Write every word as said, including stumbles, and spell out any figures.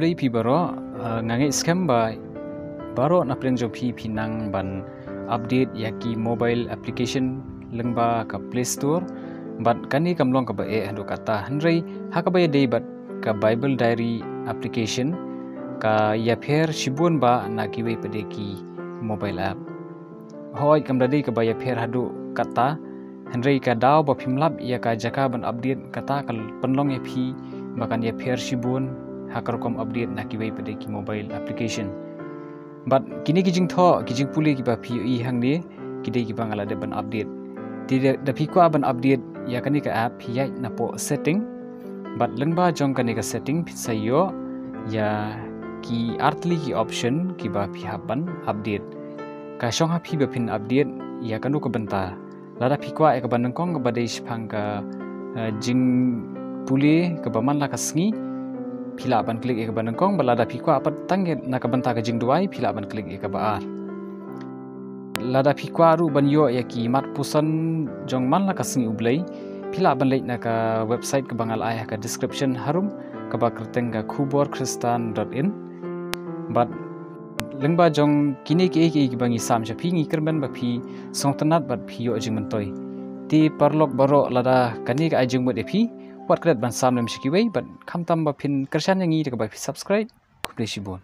Hynrei phi baroh, eh, nga ngeit skhem ba baroh na pdeng jong phi phi nang ban update ïa ki mobile application lyngba ka Play Store. Bad kane kam long kaba eh haduh katta, hynrei ha kaba ïadei bad ka Bible Diary application, ka ïapher shibun bha na kiwei pat de ki mobile app. Hooid, kam da dei kaba ïapher haduh katta, hynrei ka daw ba phim lap ïa ka jaka ban update kata ka pynlong ïa phi ba kan ïapher shibun ha ka rukom update na kiwei pat de ki mobile application. Bad kine ki jingthoh, ki jingpule kiba phi ïohi hangne, ki dei kiba nga la dep ban update. Te da, da phi kwah ban update ïa kane ka app, phi ïaid napoh setting. Bad lyngba jong kane ka setting phin sa ïoh ïa ki artylli ki option kiba phi hap ban update. Ka shong ha phi ba phin update ïa kano ka bynta. Lada phi kwah ïa kaba nyngkong kaba dei shaphang ka, eh, jingpule kaba man la ka sngi, phi lah ban klik ïa kaba nyngkong, bad lada phi kwah pat tang ïa na ka bynta ka jingduwai, phi lah ban klik ïa kaba ar. Lada phi kwah ruh ban ïoh ïa ki mat puson jong man la ka sngi U Blei, phi lah ban leit na ka website kaba nga la ai ha ka description harum, kaba kyrteng ka khubor khristan dot in. Bad lyngba jong kine kiei kiei kiba ngi sam sha phi, ngi kyrmen ba phi sngewtynnat bad phi ïoh jingmyntoi. Te paralok baroh, lada kane ka ai jingmut ïa phi, wat klet ban sam lem sha kiwei, bad khamtam ba phin kyrshan ïa ngi da kaba phi subscribe. Khublei shibun.